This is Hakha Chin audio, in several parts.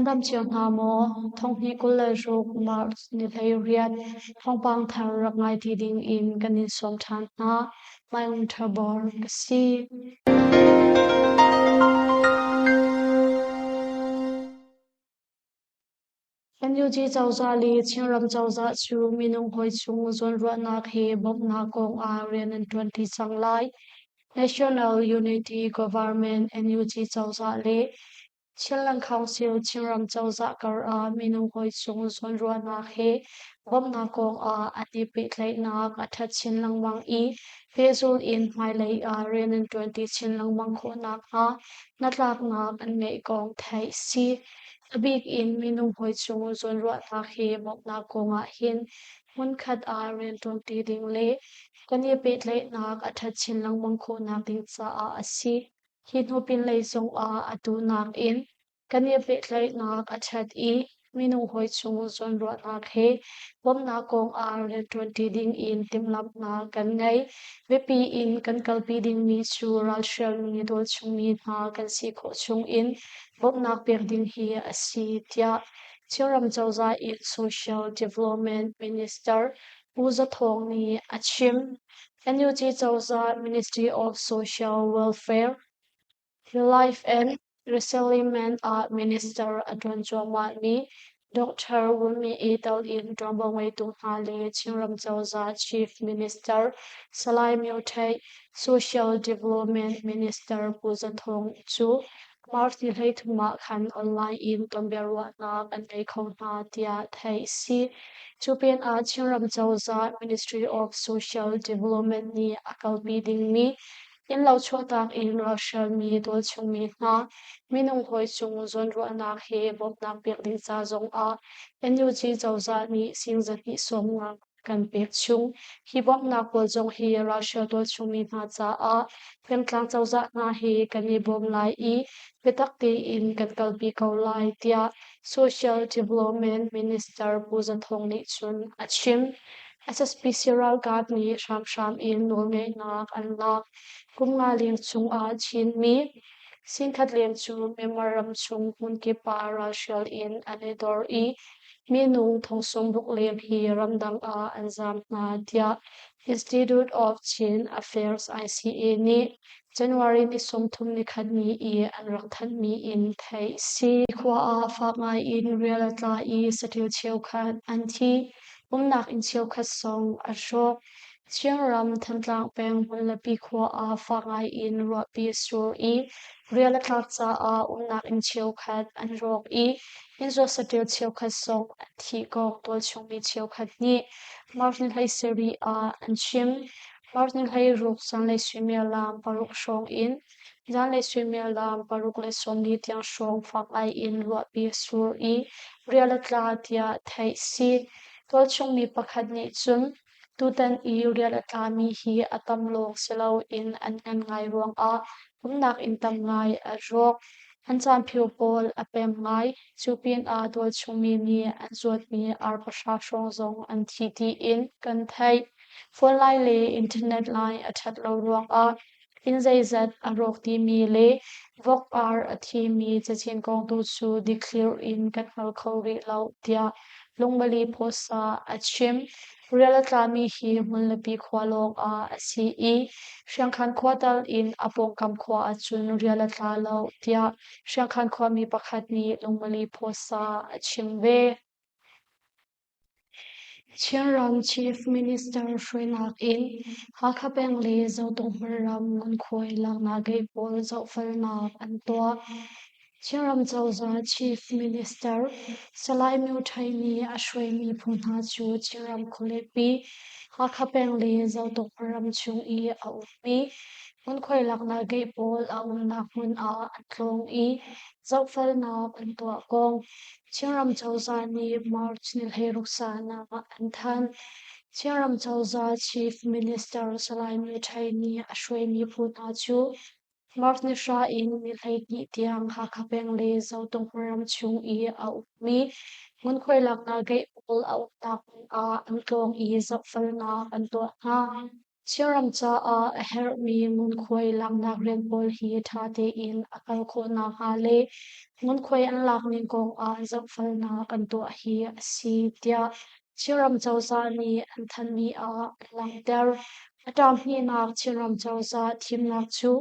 dam cio hna maw? Thonghnih 26 March ni 18 thawngpang thar rak ngai ti ding in kan in sawm ṭhan hna. Maung Thabor ka si. NUG cozah le Chinram cozah cu minung hawi chung zawnruahnak he bawmhnak kong ah rian an ṭuanṭi cang lai. National Unity Government NUG cozah le Chinland Council Chinram cozah kar ah minung hawi chung zawnruahnak he bawmhnak kong ah an i pehtlaihnak a ṭhat chin lengmang i pehzulh in hmailei ah rian an ṭuanṭi chin lengmang khawh nakhnga hnatlaknak an ngeih kong theih a si. A bik in minung hawi chung zawnruahnak hi bawmhnak kong ah hin hmunkhat ah rianṭuanṭi ding le kan i pehtlaihnak a ṭhat chin lengmang khawhnak ding caah a si. Hi hnu pinlei zongah atu nakin kan i pehtlaihnak a ṭhat i minung hawi chung zawnruahnak he bawmhnak kong ah rianṭuanṭi ding in timhlamhnak kan ngei. Biapi in kan kalpi dingmi cu ralhrialmi tualchungmi hna kan si khawh chung in bawmhnak pek ding hi a si, tiah Chinram cozah in Social Development Minister Pu Za Thawng nih a chim. NUG cozah Ministry of Social Welfare, Life and Resettlement ah minister a ṭuan cuahmahmi Dr. Wunmi E. Tal in ṭuanvo ngeitu hna le Chinram cozah Chief Minister Salai Myo Htay, Social Development Minister Pu Za Thawng cu March ni 13 ah khan online in tonbiaruahnak an ngei kho hna tiah theih a si. Cu pinah Chinram cozah Ministry of Social Development nih a kalpi dingmi Innlo chuahtak in ralhrialmi tualchungmi hna minung hawi cung zawnruahnak he bawmhnak pek ding ca zongah NUG cozah nih sing zahnih sawmnga kan pek chung. Hi bawmhnak pawl zong hi ralhrial tualchungmi hna caah pengtlang cozah hna he kan i bawm lai i biatak tein kan kalpi ko lai tiah Social Development Minister Pu Za Thawng nih cun a chim. SSPC ralkap nih hramhram in nawlngeihnak an lak. Kum nga leng chungah Chinmi singkhat leng cu Myanmar ram chung hmunkip ah ralhrial in an i dor i minung thong sawmruk leng hi ramdang ah an zaam hna tiah Institute of Chin Affairs ICA nih January ni 30 nikhat ni i an rak thanhmi in theih a si. Khua ah fak ngai in rial a tla i saṭil cheukhat an thi. Umnak inn cheukhat zong a hrawk. Chinram Thantlang peng Hmunlapi khua ah fak ngai in ruahpi a sur i rial a tlak caah umnak inn cheukhat an rawk i innzuat saṭil cheukhat zong an thih kong tualchungmi cheukhat nih March ni 17 ah an chim. March ni 16 zanlei suimilam 6 hrawng in Zanlei suimilam 6:40 tiang hrawng fak ngai in ruahpi a sur i rial a tla tiah theih a si. Tualchung mi pakhat nih cun tutan i rial a tlami hi a tam lawng si loin an ngan ngai ruangah umnak inn tam ngai a rawk. An caanphio pawl a pem ngai. Cu pinah tualchung mi nih an zuatmi ar pahra hrawng zong an thi tiin kan theih. Phone line le internet line a ṭhat lo ruangah Inn zeizat a rawk timi le vok ar a thimi cachin kong tu cu dikthlir in kan hngal kho rih lo tiah Lungmali Pawsa a chim. Rial a tlami hi Hmunlapi khua lawng ah a si i Hriangkhan khua tal in a pawngkam khua ahcun rial a tla lo tiah Hriangkhan khuami pakhat nih Lungmali Pawsa a chim ve. Chinram Chief Minister hruainak in Hakha peng le Zotung hmunram ngunkhuai laknak gate pawl zohfelnak an tuah. Chinram cozah Chief Minister Salai Myo Htay nih a hruaimi phu hna cu Chinram khualipi Hakha peng le Zotung hmunram chung i a ummi ngunkhuai laknak gate pawl a umnak hmun ah an tlawng i zohfelnak an tuah kong Chinram cozah nih March ni 16 zan ah an thanh. Chinram cozah Chief Minister Salai Myo Htay nih a hruaimi phu hna cu March ni 9 in ni 12 tiang Hakha peng le Zotung ram chung i a ummi ngunkhuai laknak gate pawl a umnak hmun ah an tlawng i zohfelnak an tuah hna. Chinram caah a herhmi ngunkhuai laknak rian pawl hi ṭha tein a kal khawh nakhnga le ngunkhuai an lakning kong ah zohfelnak an tuah hi a si, tiah Chinram cozah nih an thanhmi ah an langhter. A term hnihnak Chinram cozah thimnak cu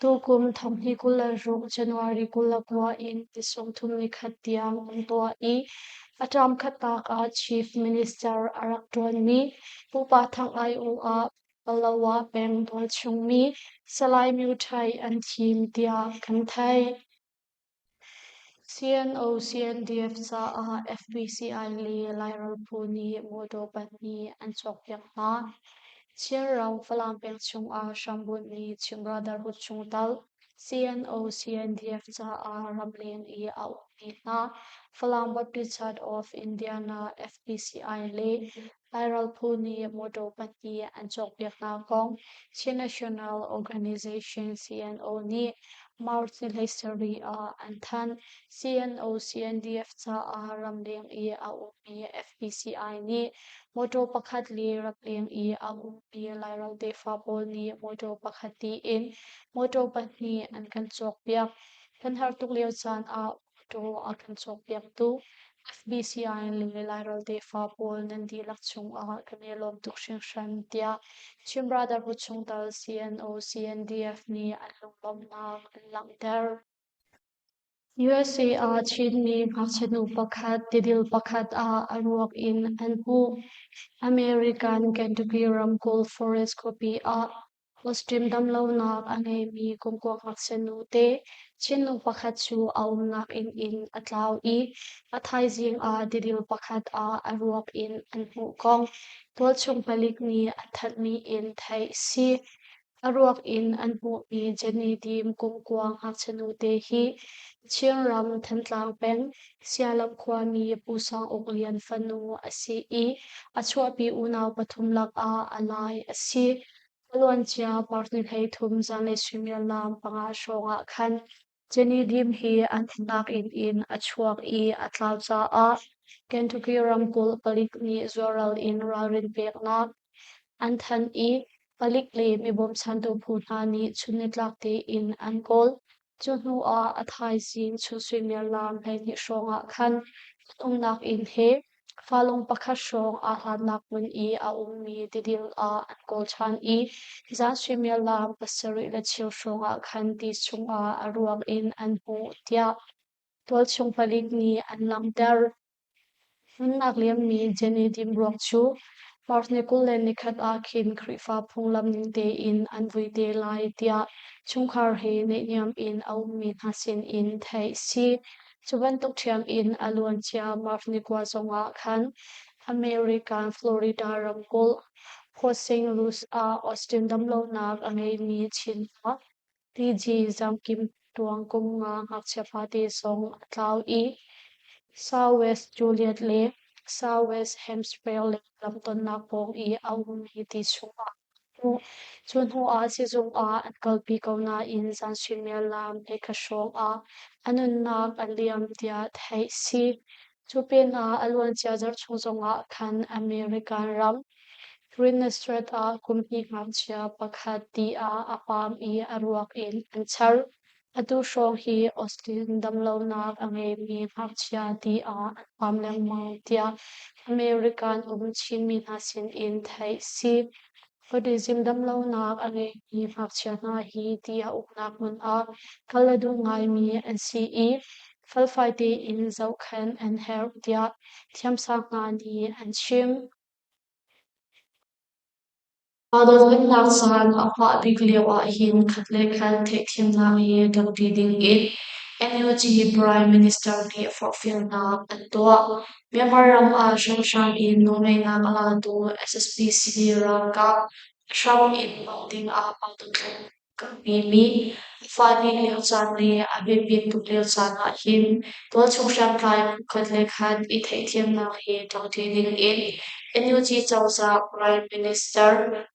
tukum 2026 January 29 in ni 31 tiang an tuah i a term khatnak ah Chief Minister a rak ṭuanmi Pupa Thang aiawh ah Palawa peng tualchungmi Salai Myo Ṭhai an thim tiah kan theih. CNO-CNDF caah FBCI le Lairal phu nih mawṭaw pahnih an cawkpiak hna. Chinram Falam peng chungah hrambunhmi Chin Brotherhood chungtel CNO-CNDF caah ramleng i a ummi hna Falam Baptist Church of Indiana FBCI le Lairal phu nih mawṭaw pahnih an cawkpiak hna kong Chin National Organization CNO nih March ni 17 ah an thanh. CNO CNDF caah ramleng i a ummi FPCI nih mawṭaw pakhat le ramleng i a ummi Lairal tefa pawl nih mawṭaw pakhat tiin mawṭaw pahnih an kan cawkpiak. Kan har tuk lio caan ah mawṭaw a kan cawkpiaktu FBCI le Lairal tefa pawl nan dihlak cungah kan i lawm tuk hringhran tiah Chin Brotherhood chungtel CNO CNDF nih an lunglawmhnak an langhter. USA ah Chinmi ngakchia nu pakhat tidil pakhat ah a ruak in an hmuh. American Kentucky ramkulh Forest khuapi ah Muslim damlonak a ngeimi kumkua ngakchia nute Chinnu pakhat cu a umnak inn in a tlau i a thaizing ah tidil pakhat ah a ruak in an hmuh kong tualchung palik nih an thanhmi in theih a si. A ruak in an hmuhmi Jenny Dim kumkua ngakchia nute hi Chinram Thantlang peng Sialam khuami Pu Sang Uk Lian fanu a si i a chuahpi unau pathum lakah a lai a si. A luancia parni 33 zanlei suimilam 5 hrawng ah khan Jenny Dim hi an umnak inn in a chuak i a tlau caah Kentucky ramkulh palik nih zuaral in ralrin peknak an thanh i palik le mi bawmchantu phu hna nih chunnitlak tein an kawl. Cu hnu ah a thaizing chun suimilam 12 hrawng ah khan an umnak inn he Falung pakhat hrawng aa hlatnak hmun i a ummi tidil ah an kawl ṭhan i zan suimilam 7:15 hrawng ah khan ti chungah a ruak in an hmuh tiah tualchung palik nih an langhter. Nunnak liammi Jenny Dim ruak cu March ni 21 ah khin Khrihfa phunglam ning tein an vui te lai tiah chungkhar he naihniam in a ummi hna sinin theih a si. Cu bantuk ṭhiam in a luancia March ni 9 zongah khan American Florida ramkulh Port St. Louis ah Austin damlonak a ngeimi Chin pa TG Zamkim Tuang kum nga ngakchia fate zong a tlau i Southwest Juliet le Southwest Hampshire le lamtonnak pawng i a ummi ti chungah Cu hnu ah sizung ah an kalpi ko nain zan suimilam 11 hrawng ah a nunnak a liam tiah theih a si. Cu pinah a luancia zarh chung zongah khan American ram Rinestret ah kum hnih ngakchia pakhat ti ah a paam i a ruak in an char. Atu hrawng hi Austin damlonak a ngeimi ngakchia ti ah an paam lengmang tiah American um Chinmi hna sinin theih a si. Autism damlonak a ngeimi ngakchia hna hi ti a uknak hmun ah kal a duh ngaimi an si i felfai tein zohkhenh an herh tiah thiamsang hna nih an chim. Dothlennak caan a hngah bik lio ahhin khat le khat theihthiamnak he ṭangṭi dingin NUG Prime Minister nih forhfialnak an tuah. Myanmar ram ah hramhram in nawlngeihnak a latu SSPC ralkap hram in bawmh dingah dothlennak Kalpimi fa nih lio caan le a biapit tuk lio caan ahhin tualchung hriamtlai phu khat le khat i theihthiamnak he ṭangṭi dingin NUG cozah Prime Minister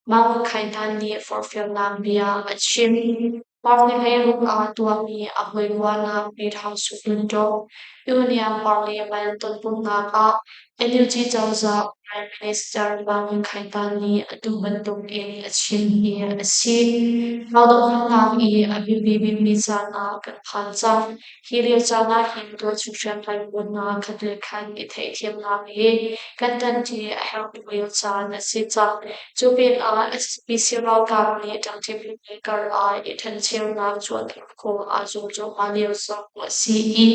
Mahmud Khaihnan nih forhfialnak bia a chim. Park ni 16 ah tuahmi a hawivuanak Pyidaungsu Hluttaw Union Parliament tonpumhnak ah. NUG cozah Prime Minister Mang Khai Ta nih atu bantuk in a chim hi a si. Raldohnak i a biapi bikmi caan ah kan phan cang. Hi lio caan ah hin tualchung hriamtlai pawl hna khat le khat i theihthiamnak he kan ṭanṭi a herh tuk lio caan a si cang. Cu pinah SPC ralkap nih ṭangṭi phu kar ah i ṭhencheunak chuahter khawh aa zuam cuahmah lio zong a si i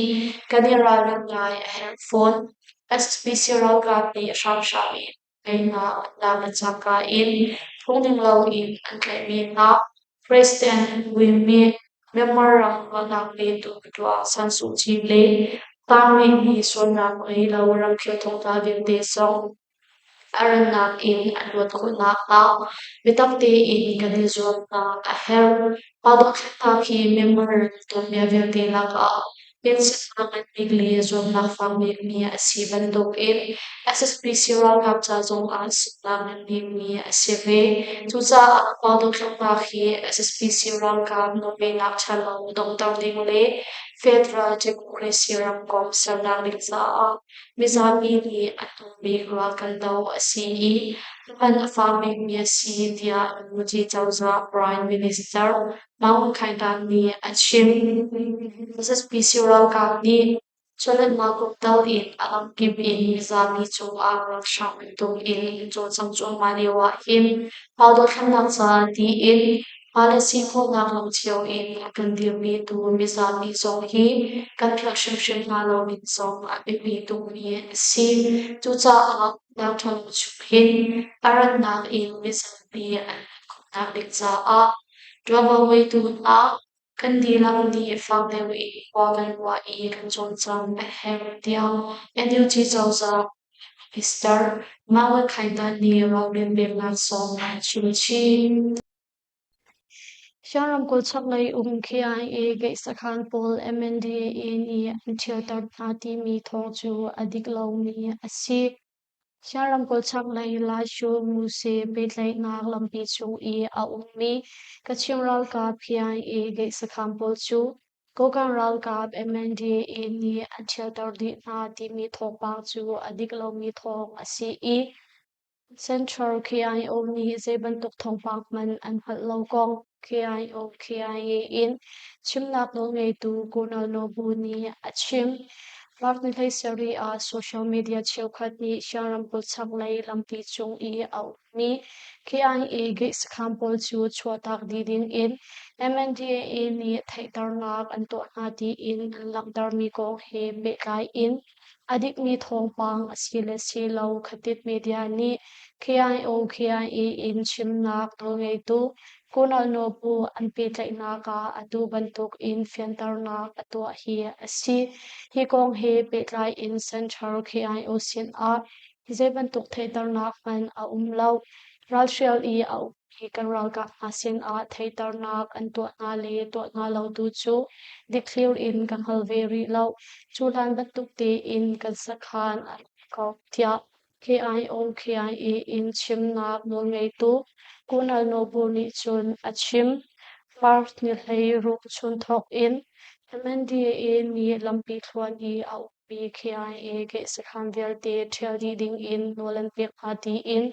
kan i ralrin ngai a herh fawn. SPC ralkap nih hramhram in teinak an lak le cangka in phungning loin an tlaihmi hna President Win Myint, Myanmar ram ruahnak petu Aung San Suu Kyi le tangmi sualnak ngei lo ramkhel thongtla vialte zong a rannak in an luat khawh nakhnga biatak tein kan i zuamnak a herh. Mah dothlatnak hi Myanmar ram tuanbia vialte lakah Pensinak ngan bik le zuamnak fak bikmi a si bantukin SSPC ralkap ca zongah sunnak ngan bikmi a si ve. Cucaah pa dothlatnak hi SSPC ralkap nawlngeihnak ṭhalo donghter ding le Federal Democracy ramkomh sernak ding caah mizapi nih a hnung bik ral kan do a si i man a fak bikmi a si tiah NUG cozah Prime Minister Maung Khaindan nih a chim. SSPC ralkap nih chawletnak kutdal in a lamkip in mizapi cungah ralhrang bantuk in an cawlcangh cuahmah lio ahhin pau dothlennak ca tiin policy khawhnak lam cio in a kan dirpitu mizapi zong hi kan philh hrimhrim hna lo ding zong a biapi tukmi a si. Cucaah uknak ṭhalo chung hin a rannak in mizapi an luat khawhnak ding caah Ṭuanvo ngeitu hna kan dihlak nih fak deuh in khua kan ruah i kan cawlcangh a herh tiah NUG cozah Minister Mawat Khaindan nih ralrin peknak zong a chim chih. Shan ramkulh chaklei um KIA geih sakhan pawl MNDAA nih an ṭhialter hna timi thawng cu a dik lomi a si. Shan ramkulh chaklei Lashu Muse pehtlaihnak lampi chung i a ummi Kachin ralkap KIA geih sakhan pawl cu Kokang ralkap MNDAA nih an ṭhialter dih hna timi thawngpang cu a dik lomi thawng a si i Central KIO nih zei bantuk thawngpang hmanh an hngalh lo kong KIO KIA in chimnak nawlngeitu Colonel Nobu nih a chim. March ni 17 ah social media cheukhat nih Shan ramkulh chaklei lampi cung i a ummi KIA gate sakhan pawl cu chuahtak dih ding in MNDAA nih theihternak an tuah hna tiin an langhtermi kong he pehtlai in a dikmi thawngpang a si le si lo khatit media nih KIO KIA in chimnak nawlngeitu Kunal Nobu an pehtlaihnak ah atu bantuk in fianternak a tuah hi a si. Hi kong he pehtlai in Central KIO sinah zei bantuk theihternak hmanh a um lo. Ralhrial i a ummi kan ralkap hna sinah theihternak an tuah hna le tuah hna lo tu cu dikthlir in ka hngal ve rih lo. Cu hlan bantuk tein kan sakhan a rak ko tiah KIO KIA in chimnak nawlngeitu Kunal Nobu nih cun a chim. March ni 16 chun thawk in MNDAA nih lampi thluan i a ummi KIA geh-sakhan vialte ṭhial dih dingin nawl an pek hna tiin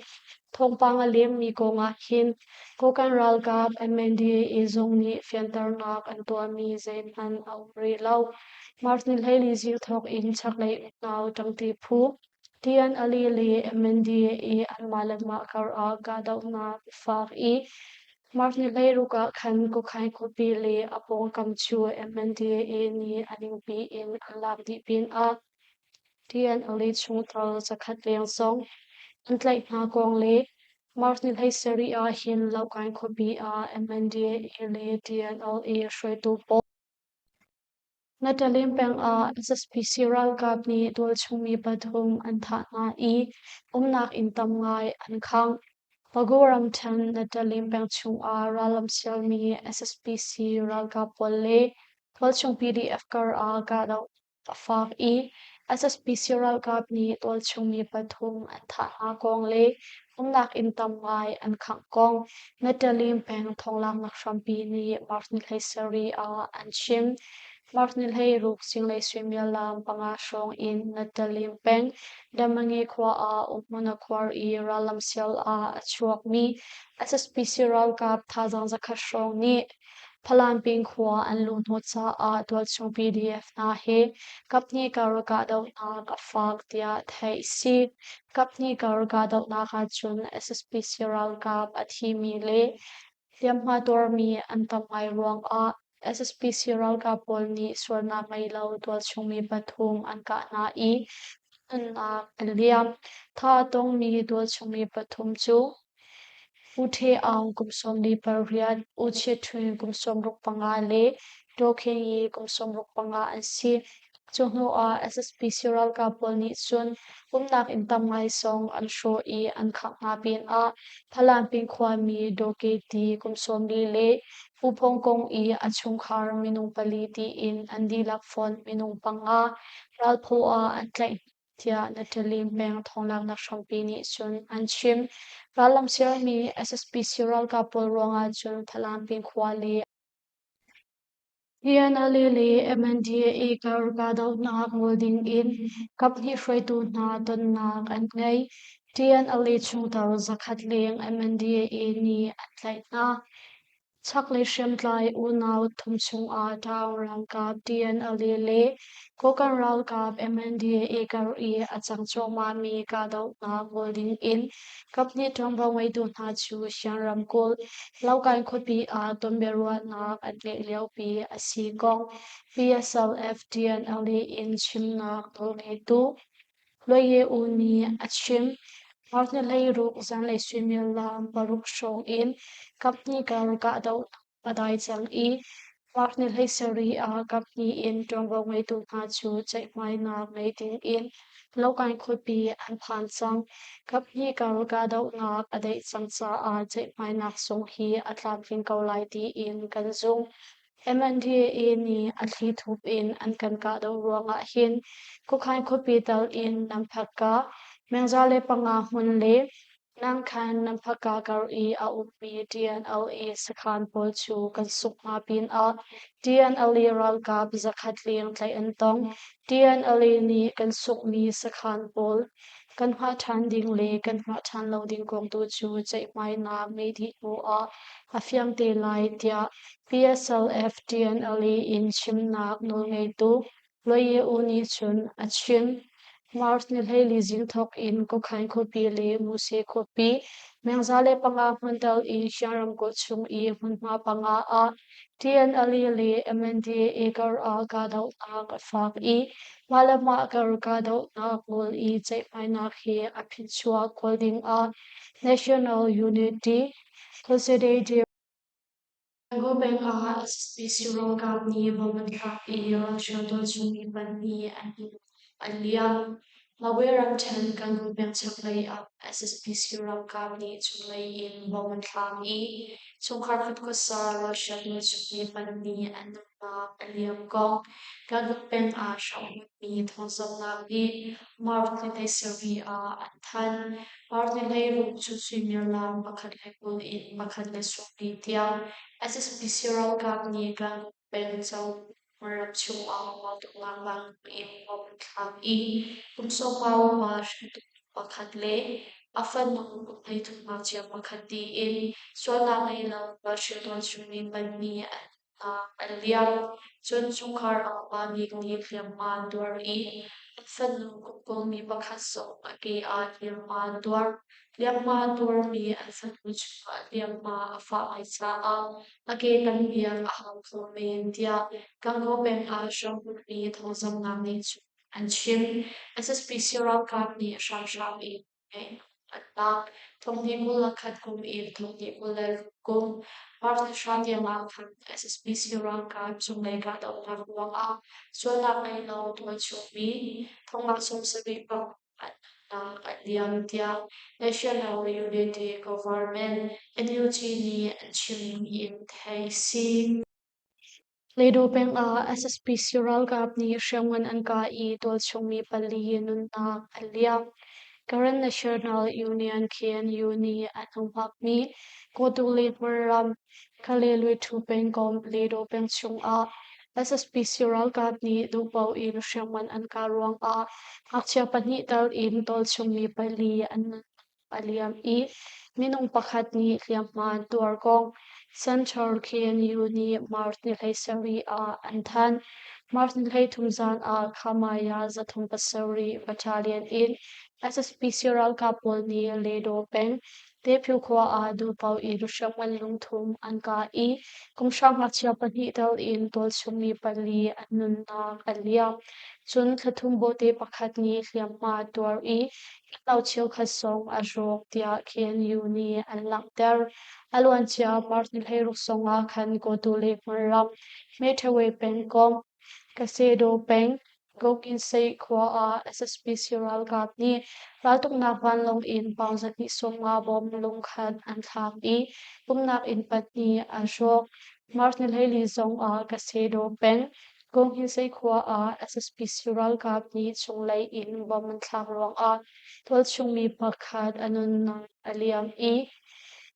thawngpang a lemmi kong ah hin Kokang ralkap MNDAA zung nih fianternak an tuahmi zeihmanh a um rih lo. March ni 14 zing thawk in chaklei unau ṭangṭi phu TNLA le MNDAA anmah le mah karah kahdohnak a fak i March ni 16 ah khan Kokhaing khuapi le a pawngkam cu MNDAA nih a ningpi in an lak dih pinah TNLA chungtel zakhat leng zong an tlaih hna kong le March ni 17 ah hin Lohkaing khuapi ah MNDAA le TNLA hruaitu pawl Natalim peng ah SSPC ralkap nih tualchung mi pathum an thah hna i umnak inn tam ngai an khangh. Pago ramṭhen Natalim peng chungah rallam sialmi SSPC ralkap pawl le tualchung PDF kar ah kahdoh a fak i SSPC ralkap nih tualchung mi pathum an thah hna kong le umnak inn tam ngai an khangh kong Natalim peng thawnglaknak hrampi nih March ni 17 ah an chim. March ni 16 zinglei suimilam 5 hrawng in Natalim peng Damange khua ah umhmun a khuar i rallam sial ah a chuakmi SSPC ralkap thazaang 100 hrawng nih Phalanping khua an luh hnawh caah tualchung PDF hna he kaphnih kar kahdohnak a fak tiah theih a si. Kaphnih kar kahdohnak ahcun SSPC ralkap a thimi le hliamhma tuarmi an tam ngai ruangah SSPC ralkap pawl nih sualnak ngei lo tualchung mi pathum an kah hna i nunnak an liam. Tha a tongmi tualchung mi pathum cu U Htwe Aung kum 48, U Chit Htun kum 65 le Daw Khin Yi kum 65 an si. Cu hnu ah SSPC ralkap pawl nih cun umnak inn tam ngai zong an hrawh i an khangh hna pinah Phalanping khuami Daw Ke Ti kum 40 le Pu Phong Kong i a chungkhar minung pali tiin an dihlak fonh minung panga ralphaw ah an tlaih hna tiah Natalie Meng thawnglaknak hrampi nih cun an chim. Rallam siarmi SSPC ralkap pawl ruangah cun Phalanping khua le TNLA le MNDAA kar kahdohnak ngol dingin kaphnih hruaitu hna tonnak an ngei. TNLA chungtel 100 leng MNDAA nih an tlaih hna. Chaklei hriamtlai unau thum chungah Taung ralkap TNLA le Kokang ralkap MNDAA kar i a cang cuahmahmi kahdohnak ngol dingin kaphnih ṭuanvo ngeitu hna cu Shan ramkulh Laukain khuapi ah tonbiaruahnak an ngeih liopi a si kong PSLF TNLA in chimnak nawlngeitu Lawye U nih a chim. March ni 16 zanlei suimilam 6 hrawng in kaphnih kar kahdohnak a dai cang i March ni 17 ah kaphnih in ṭuanvo ngeitu hna cu ceihmainak ngei ding in Laukain khuapi an phan cang. Kaphnih kar kahdohnak a daih cang caah ceihmainak zong hi a tlamtling ko lai tiin kan zumh. MNDAA nih a thlithup in an kan kahdoh ruangah hin Khuakhan khuapi tal in Namphakka, 1005 hmun le Nangkhan Namphakka kar i a ummi TNLA sakhan pawl cu kan sungh hna pinah TNLA ralkap 100 leng tlaih an tong. TNLA nih kan sunghmi sakhan pawl kan hngah ṭhan ding le kan hngah ṭhan lo ding kong tu cu ceihmainak ngei dih hnu ah a fiang te lai tiah PSLF TNLA in chimnak nawlngeitu Lawye U nih cun a chim. March ni 14 zing thawk in Kokhain khuapi le Muse khuapi 1005 hmuntal in Shan ramkulh chung i hmunhma panga ah TNLA le MNDAA kar ah kahdohnak a fak i mah le mah kar kahdohnak ngol i ceihmainak hi a phichuak kawl ding ah National Unity Consultative Gangaw peng ah SSPC ralkap nih bom an thlak i ralhrial tualchung mi pahnih an liam. Magwe ramṭhen Gangaw peng chaklei ah SSPC ralkap nih cunglei in bom an thlak i chungkhar khat khuasa ralhrial tualchung mi pahnih an nunnak a liam kong Gangaw peng ah hramhutmi thawngzamhnak nih March ni 17 ah an thanh. March ni 16 cu suimilam 1:20 in 1:40 tiang SSPC ralkap nih Gangaw peng ram chungah raltuknak vancung in bom an thlak i kum 15 upa hringtu pakhat le a fanu kum 13 ngakchia pakhat tiin sualnak ngei lo ralhrial tualchung mi pahnih an liam. Cun chungkhar ah pa bik nih hliamhma an tuar i an fanu kum 20 mi pakhat zong a ke ah hliamhma an tuar. Hliamhma a tuarmi an fanu cungah hliamhma a fah ngai caah a ke tan piak a hau kho men tiah Gangaw peng ah hramhutmi thawngzamhnak nih cun an chim. SSPC ralkap nih hramhram in an lak. 2021 kum in 2026 kum March ni 9 tiang ah khan SSPC ralkap cunglei kahdohnak ruangah sualnak ngei lo tualchungmi thongnak 70 bang an liam tiah National Unity Government NUG nih an chimmi in theih a si. Ledo peng ah SSPC ralkap nih hriamngan an kah i tualchung mi pali nunnak an liam. Karen National Union KNU nih an humhakmi Kawtule hmunram Kale Lwethu pengkomh Ledo peng chungah. SSPC ralkap nih duhpoh in hriamngan an kah ruangah ngakchia pahnih tal in tualchungmi pali an nunnak a liam i minung pakhat nih hliamhma an tuar kong Central KNU nih March ni 17 ah an thanh. March ni 33 zan ah Khamaya 37 Battalion in SSPC ralkap pawl nih Ledo peng Tephyu khua ah duhpoh in hriamngan lungthum an kah i kumhra ngakchia pahnih tel in tualchungmi pali an nunnak a liam. Cun thlathum bawhte pakhat nih hliamhma a tuar i innlo cheukhat zong a rawk tiah KNU nih an langhter. A luancia March ni 16 zong ah khan Kawtu le Hmunram, Methaway pengkomh, Kasedaw peng, Gokinsei khua ah SSPC ralkap nih raltuknak vanlawng in paung 250 bom lungkhat an thlak i umnak inn pahnih an hrawk. March ni 14 zong ah Kasedaw peng, Gokinsei khua ah SSPC ralkap nih chunglei in bom an thlak ruangah tualchungmi pakhat a nunnak a liam i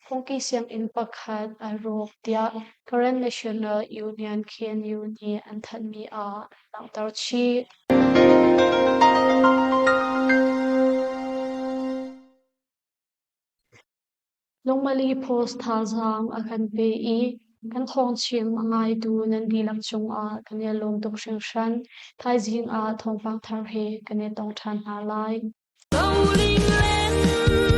phungki sianginn pakhat a rawk tiah Karen National Union KNU nih an thanhmi ah an langhter chih. Lungmali Post thazaang a kan pe i kan thawngchim a ngaitu nan dihlak cungah kan i lawm tuk hringhran. Thaizing ah thawngpang thar he kan i tong ṭhan hna lai. Roling len.